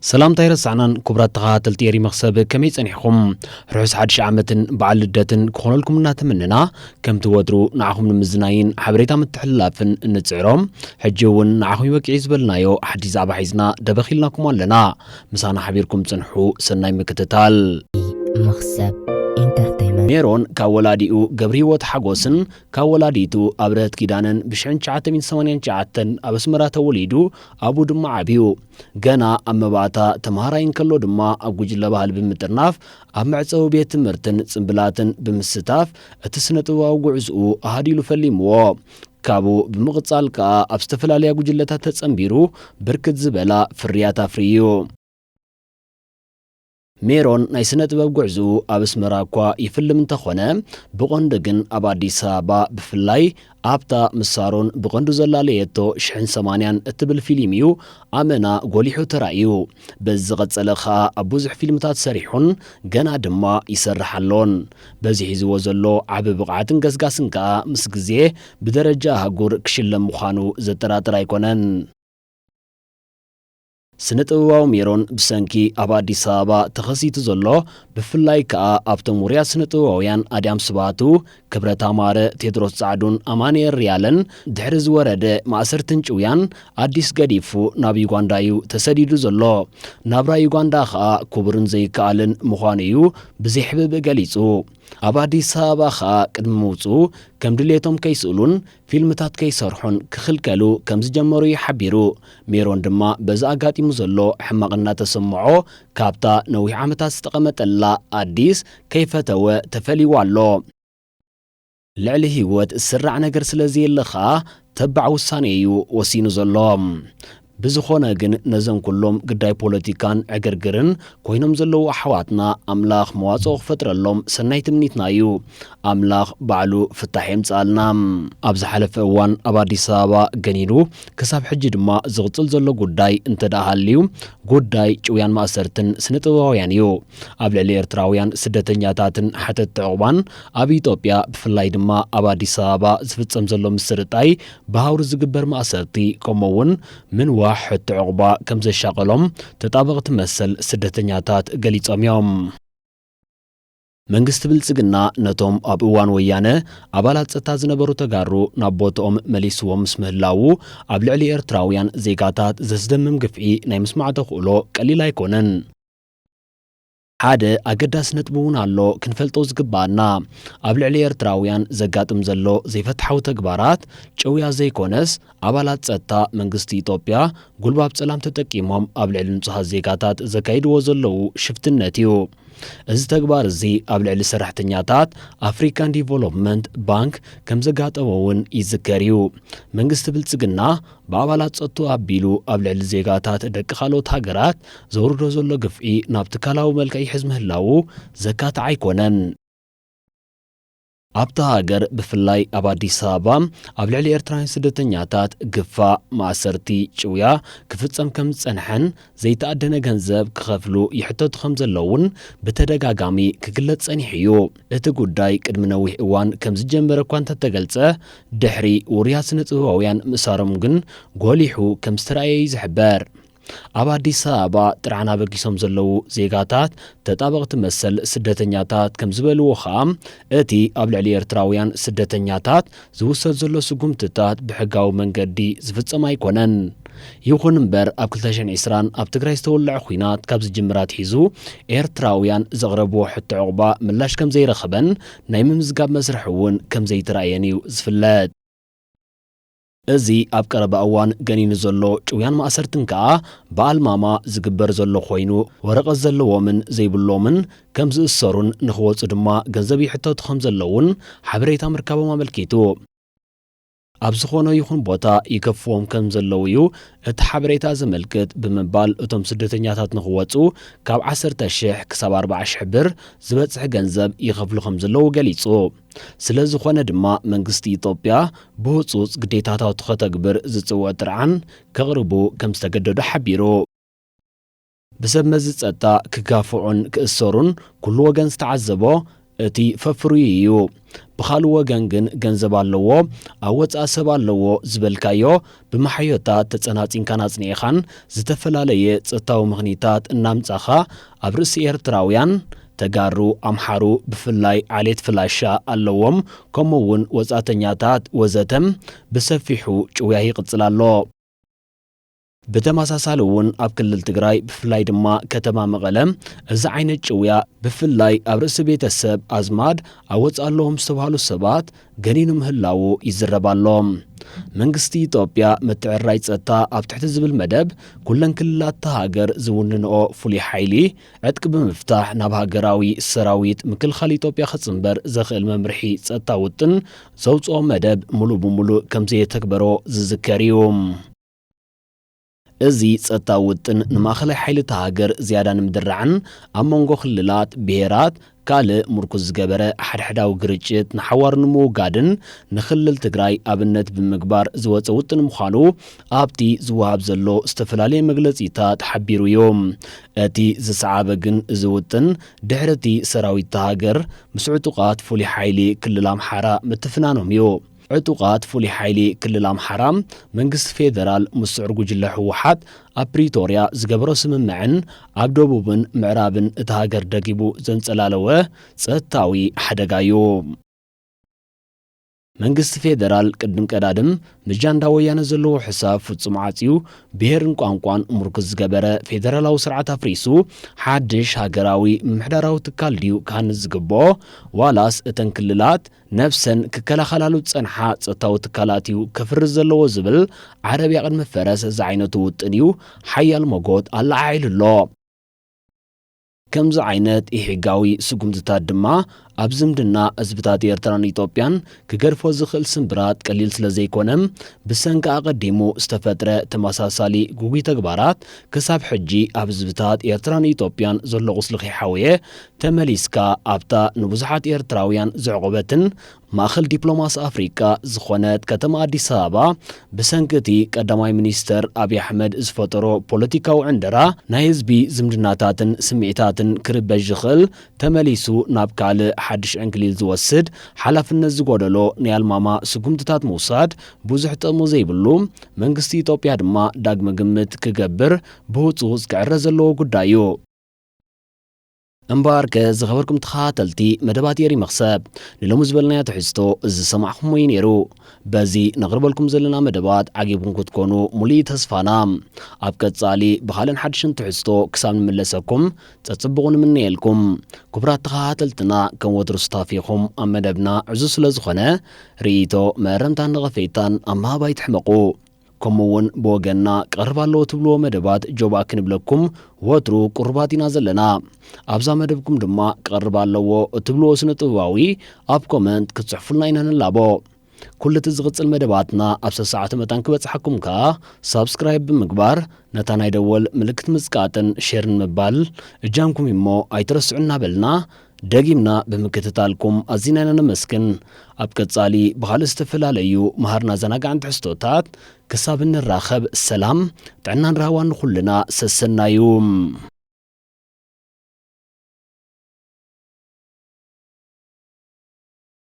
ሰላምታ ኣይረሳዕናን። ክቡራት ተኸታተልቲ ኤሪ መኽሰብ፣ ከመይ ጸኒሕኹም? ርሑስ ሓድሽ ዓመትን በዓል ልደትን ክኾነልኩም እናተመነና፣ ከምቲ ወትሩ ንዓኹም ንምዝናይን ሓበሬታ ምትሕልላፍን እንጽዕሮ፣ ሕጂ እውን ንዓኹም ይበቅዕ ዝበልናዮ ሓድሽ ዛዕባ ሒዝና ደበኽ ኢልናኩም ኣለና። ምሳና ሓቢርኩም ጽንሑ። ሰናይ ምክትታል። መኽሰብ ኢንተርተይመንት። ሜሮን ካብ ወላዲኡ ገብረህይወት ሓጎስን ካብ ወላዲቱ ኣብረህት ኪዳነን ብሽሕን ትሽዓተ ሚእትን ሰማንያን ትሽዓተን ኣብ ኣስመራ ተወሊዱ፣ ኣብኡ ድማ ዓብዩ። ገና ኣብ መባእታ ተምሃራይ እንከሎ ድማ ኣብ ጉጅለ ባህሊ ብምጥርናፍ፣ ኣብ መዕጸዊ ቤት ትምህርትን ጽምብላትን ብምስታፍ እቲ ስነ ጥበባዊ ጉዕዝኡ ኣሃዲሉ ፈሊምዎ። ካብኡ ብምቕጻል ከኣ ኣብ ዝተፈላለያ ጉጅለታት ተጸንቢሩ ብርክት ዝበላ ፍርያት ኣፍርዩ። ሜሮን ናይ ስነ ጥበብ ጉዕዝኡ ኣብ ኣስመራ እኳ ይፍልም እንተኾነ፣ ብቐንዱ ግን ኣብ ኣዲስ ኣበባ፣ ብፍላይ ኣብታ ምስ ሳሮን ብቐንዱ ዘላለየቶ ሽሕን ሰማንያን እትብል ፊልም እዩ ኣመና ጎሊሑ ተራእዩ። በዚ ዝቐጸለ ኸኣ ኣብ ብዙሕ ፊልምታት ሰሪሑን ገና ድማ ይሰርሕ ኣሎን። በዚ ሒዝዎ ዘሎ ዓቢ ብቕዓትን ገስጋስን ከኣ ምስ ግዜ ብደረጃ ኣህጉር ክሽለም ምዃኑ ዘጠራጥር ኣይኮነን። ስነ ጥበባዊ ሜሮን ብሰንኪ ኣብ ኣዲስ ኣበባ ተኸሲቱ ዘሎ፣ ብፍላይ ከኣ ኣብቶም ውሩያት ስነ ጥበባውያን ኣድያም ስብሃቱ፣ ክብረት ኣማረ፣ ቴድሮስ ጻዕዱን ኣማኑኤል ሪያለን ድሕሪ ዝወረደ ማእሰርትን ጭውያን ኣዲስ ገዲፉ ናብ ዩጋንዳ እዩ ተሰዲዱ ዘሎ። ናብራ ዩጋንዳ ከኣ ክቡርን ዘይከኣልን ምዃኑ እዩ ብዘይሕብእ ገሊጹ። ኣብ ኣዲስ ኣበባ ከኣ ቅድሚ ምውጽኡ ከም ድሌቶም ከይስእሉን ፊልምታት ከይሰርሑን ክኽልከሉ ከም ዝጀመሩ እዩ ሓቢሩ። ሜሮን ድማ በዚ ኣጋጢሙ ዘሎ ሕማቕ እናተሰምዖ፣ ካብታ ነዊሕ ዓመታት ዝተቐመጠላ ኣዲስ ከይፈተወ ተፈልይዎ ኣሎ። ልዕሊ ህይወት ዝስራዕ ነገር ስለ ዘየለ ኸኣ፣ ተባዕ ውሳኔ እዩ ወሲኑ ዘሎ። ብዝኾነ ግን፣ ነዞም ኩሎም ግዳይ ፖለቲካን ዕግርግርን ኮይኖም ዘለዉ ኣሕዋትና፣ ኣምላኽ መዋጽኦ ክፈጥረሎም ሰናይ ትምኒትና እዩ። ኣምላኽ ባዕሉ ፍታሕ የምጽኣልና። ኣብ ዝሓለፈ እዋን ኣብ ኣዲስ ኣበባ ገኒኑ ክሳብ ሕጂ ድማ ዝቕጽል ዘሎ ጉዳይ እንተ ደኣ ሃልዩ፣ ጉዳይ ጭውያን ማእሰርትን ስነ ጥበባውያን እዩ። ኣብ ልዕሊ ኤርትራውያን ስደተኛታትን ሓተትቲ ዕቑባን ኣብ ኢትዮጵያ፣ ብፍላይ ድማ ኣብ ኣዲስ ኣበባ ዝፍጸም ዘሎ ምስርጣይ፣ ብሃውሪ ዝግበር ማእሰርቲ፣ ከምኡ እውን ምንዋሕ ሕቶ ዕቑባ ከም ዘሻቐሎም ተጣበቕቲ መሰል ስደተኛታት ገሊጾም እዮም። መንግስቲ ብልጽግና ነቶም ኣብ እዋን ወያነ ኣባላት ጸጥታ ዝነበሩ ተጋሩ ናብ ቦትኦም መሊስዎም ምስ ምህላዉ፣ ኣብ ልዕሊ ኤርትራውያን ዜጋታት ዘስደምም ግፍዒ ናይ ምስማዕ ተኽእሎ ቀሊል ኣይኮነን። ሓደ ኣገዳሲ ነጥቢ እውን ኣሎ ክንፈልጦ ዝግባኣና። ኣብ ልዕሊ ኤርትራውያን ዘጋጥም ዘሎ ዘይፍትሓዊ ተግባራት ጭውያ ዘይኮነስ፣ ኣባላት ጸጥታ መንግስቲ ኢትዮጵያ ጉልባብ ጸላም ተጠቂሞም ኣብ ልዕሊ ንጹሃት ዜጋታት ዘካይድዎ ዘለዉ ሽፍትነት እዩ። እዚ ተግባር እዚ ኣብ ልዕሊ ሰራሕተኛታት ኣፍሪካን ዲቨሎፕመንት ባንክ ከም ዘጋጠሞ እውን ይዝከር እዩ። መንግስቲ ብልጽግና ብኣባላት ጸጥቱ ኣቢሉ ኣብ ልዕሊ ዜጋታት ደቂ ካልኦት ሃገራት ዘውርዶ ዘሎ ግፍዒ ናብ ትካላዊ መልክዕ ይሕዝ ምህላዉ ዘካትዕ ኣይኮነን። ኣብታ ሃገር፣ ብፍላይ ኣብ ኣዲስ ኣበባ፣ ኣብ ልዕሊ ኤርትራውያን ስደተኛታት ግፋ፣ ማእሰርቲ፣ ጭውያ ክፍጸም ከም ዝጸንሐን ዘይተኣደነ ገንዘብ ክኸፍሉ ይሕተቱ ከም ዘለውን ብተደጋጋሚ ክግለጽ ጸኒሑ እዩ። እቲ ጉዳይ ቅድሚ ነዊሕ እዋን ከም ዝጀመረ እኳ እንተተገልጸ፣ ድሕሪ ውሩያት ስነ-ጥበባውያን ምእሳሮም ግን ጎሊሑ ከም ዝተራእየ እዩ ዝሕበር። ኣብ ኣዲስ ኣበባ ጥርዓን ኣበጊሶም ዘለዉ ዜጋታት ተጣበቕቲ መሰል ስደተኛታት ከም ዝበልዎ ኸኣ፣ እቲ ኣብ ልዕሊ ኤርትራውያን ስደተኛታት ዝውሰድ ዘሎ ስጉምትታት ብሕጋዊ መንገዲ ዝፍጸም ኣይኮነን። ይኹን እምበር፣ ኣብ ክልተ ሽሕን ዕስራን ኣብ ትግራይ ዝተወልዐ ኲናት ካብ ዝጅምር ኣትሒዙ፣ ኤርትራውያን ዘቕረብዎ ሕቶ ዕቑባ ምላሽ ከም ዘይረኸበን ናይ ምምዝጋብ መስርሕ እውን ከም ዘይተራእየን እዩ ዝፍለጥ። እዚ ኣብ ቀረባ እዋን ገኒኑ ዘሎ ጭውያን ማእሰርትን ከኣ ብኣልማማ ዝግበር ዘሎ ኮይኑ፣ ወረቐት ዘለዎምን ዘይብሎምን ከም ዝእሰሩን ንኽወጹ ድማ ገንዘብ ይሕተቱ ከም ዘለዉን ሓበሬታ ምርካቦም ኣመልኪቱ። ኣብ ዝኾነ ይኹን ቦታ ይገፍዎም ከም ዘለዉ እዩ እቲ ሓበሬታ ዘመልክት ብምባል፣ እቶም ስደተኛታት ንኽወጹ ካብ ዓሰርተ ሽሕ ክሳብ ኣርብዓ ሽሕ ብር ዝበጽሕ ገንዘብ ይኸፍሉ ከም ዘለዉ ገሊጹ። ስለ ዝኾነ ድማ መንግስቲ ኢትዮጵያ ብህጹጽ ግዴታታቱ ከተግብር ዝጽውዕ ጥርዓን ከቕርቡ ከም ዝተገደዱ ሓቢሩ። ብሰብ መዚ ጸጥታ ክጋፍዑን ክእሰሩን ኩሉ ወገን ዝተዓዘቦ እቲ ፈፍሩይ እዩ። ብኻልእ ወገን ግን ገንዘብ ኣለዎ፣ ኣብ ወጻኢ ሰብ ኣለዎ ዝበልካዮ ብመሓዮታት ተጸናጺንካን ኣጽኒዕኻን ዝተፈላለየ ጸጥታዊ ምኽኒታት እናምጻኻ ኣብ ርእሲ ኤርትራውያን፣ ተጋሩ፣ ኣምሓሩ፣ ብፍላይ ዓሌት ፍላሻ ኣለዎም፣ ከምኡ እውን ወጻእተኛታት ወዘተም ብሰፊሑ ጭውያ ይቕጽል ኣሎ። ብተመሳሳሊ እውን ኣብ ክልል ትግራይ ብፍላይ ድማ ከተማ መቐለ እዚ ዓይነት ጭውያ ብፍላይ ኣብ ርእሲ ቤተሰብ ኣዝማድ ኣብ ወጻኢ ኣለዎም ዝተባህሉ ሰባት ገኒኑ ምህላዉ ይዝረብ ኣሎ። መንግስቲ ኢትዮጵያ ምትዕርራይ ጸጥታ ኣብ ትሕቲ ዝብል መደብ ኩለን ክልላት እታ ሃገር ዝውንንኦ ፍሉይ ሓይሊ ዕጥቂ ብምፍታሕ ናብ ሃገራዊ ሰራዊት ምክልኻል ኢትዮጵያ ክጽንበር ዘኽእል መምርሒ ጸጥታ ውጥን ዘውጽኦ መደብ ሙሉእ ብሙሉእ ከም ዘየተግበሮ ዝዝከር እዩ። እዚ ጸጥታ ውጥን ንማእኸላይ ሓይሊ እታ ሃገር ዝያዳ ንምድራዕን ኣብ መንጎ ክልላት፣ ብሄራት፣ ካልእ ምርኩዝ ዝገበረ ሓድሕዳዊ ግርጭት ንሓዋሩ ንምውጋድን ንክልል ትግራይ ኣብነት ብምግባር ዝወጸ ውጥን ምዃኑ ኣብቲ ዝወሃብ ዘሎ ዝተፈላለየ መግለጺታት ሓቢሩ እዩ። እቲ ዝሰዓበ ግን እዚ ውጥን ድሕሪ እቲ ሰራዊት እታ ሃገር ምስ ዕጡቓት ፍሉይ ሓይሊ ክልል ኣምሓራ ምትፍናኖም እዩ። ዕጡቓት ፍሉይ ሓይሊ ክልል ኣምሓራ መንግስቲ ፌደራል ምስ ስዑር ጉጅለ ህወሓት ኣብ ፕሪቶርያ ዝገበሮ ስምምዕን ኣብ ደቡብን ምዕራብን እታ ሃገር ደጊቡ ዘንጸላለወ ጸጥታዊ ሓደጋ እዩ። መንግስቲ ፌደራል ቅድም ቀዳድም ምስ ጃንዳ ወያነ ዘለዎ ሕሳብ ፍጹም ዓጽዩ ብሄርን ቋንቋን ምርኩዝ ዝገበረ ፌደራላዊ ስርዓት ኣፍሪሱ ሓድሽ ሃገራዊ ምምሕዳራዊ ትካል ድዩ ክሃንጽ ዝግብኦ ዋላስ እተን ክልላት ነብሰን ክከላኸላሉ ዝጸንሓ ጸጥታዊ ትካላት እዩ ከፍርስ ዘለዎ ዝብል ዓረብያ ቅድሚ ፈረስ ዝዓይነቱ ውጥን እዩ ሓያል መጎት ኣለዓዒሉ ኣሎ። ከምዚ ዓይነት ኢሕጋዊ ስጉምትታት ድማ ኣብ ዝምድና ህዝብታት ኤርትራን ኢትዮጵያን ክገድፎ ዝኽእል ስምብራት ቀሊል ስለ ዘይኮነ፣ ብሰንኪ ኣቐዲሙ ዝተፈጥረ ተመሳሳሊ ግጉይ ተግባራት ክሳብ ሕጂ ኣብ ህዝብታት ኤርትራን ኢትዮጵያን ዘሎ ቁስሊ ከይሓወየ፣ ተመሊስካ ኣብታ ንብዙሓት ኤርትራውያን ዘዕቆበትን ማእኸል ዲፕሎማሲ ኣፍሪቃ ዝኾነት ከተማ ኣዲስ ኣበባ ብሰንኪ እቲ ቀዳማይ ሚኒስተር ኣብይ ኣሕመድ ዝፈጠሮ ፖለቲካዊ ዕንደራ ናይ ህዝቢ ዝምድናታትን ስምዒታትን ክርበሽ ዝኽእል ተመሊሱ ናብ ካልእ ሓድሽ ዕንክሊል ዝወስድ ሓላፍነት ዝጎደሎ ናይ ኣልማማ ስጉምትታት ምውሳድ ብዙሕ ጥቕሚ ዘይብሉ መንግስቲ ኢትዮጵያ ድማ ዳግመ ግምት ክገብር ብህጹጽ ክዕረ ዘለዎ ጉዳይ እዩ። እምበኣርከ ዝኸበርኩም ተኸታተልቲ መደባት ኤሪ መኽሰብ ንሎሚ ዝበልናዮ ትሕዝቶ እዚ ዝሰማዕኹምዎ እዩ ነይሩ። በዚ ነቕርበልኩም ዘለና መደባት ዓጊብኩም ክትኮኑ ሙሉእ ተስፋና። ኣብ ቀጻሊ ብኻልእን ሓድሽን ትሕዝቶ ክሳብ ንምለሰኩም ጸጽብቑ ንምነየልኩም። ክቡራት ተኸታተልትና ከም ወትሩ ስታፊኹም ኣብ መደብና ዕዙዝ ስለ ዝኾነ ርእይቶ መእረምታን ነቐፌታን ኣብ ምሃብ ኣይትሕመቑ። ከምኡ እውን ብወገንና ክቐርብ ኣለዎ ትብልዎ መደባት ጆባ ክንብለኩም ወትሩ ቅሩባት ኢና ዘለና። ኣብዛ መደብኩም ድማ ክቐርብ ኣለዎ እትብልዎ ስነ ጥበባዊ ኣብ ኮመንት ክትጽሕፉልና ኢና ንላቦ። ኩሉ እቲ ዝቕጽል መደባትና ኣብ ሰሰዓቱ መታን ክበጽሓኩም ከኣ ሳብስክራይብ ብምግባር ነታ ናይ ደወል ምልክት ምጽቃጥን ሼርን ምባል እጃምኩም እሞ ኣይትረስዑ እናበልና ደጊምና ብምክትታልኩም ኣዚና ኢና ነመስግን። ኣብ ቀጻሊ ብኻልእ ዝተፈላለዩ መሃርን ኣዘናጋዕን ትሕዝቶታት ክሳብ እንራኸብ ሰላም ጥዕናን ራህዋን ንኹልና ሰሰናዩ።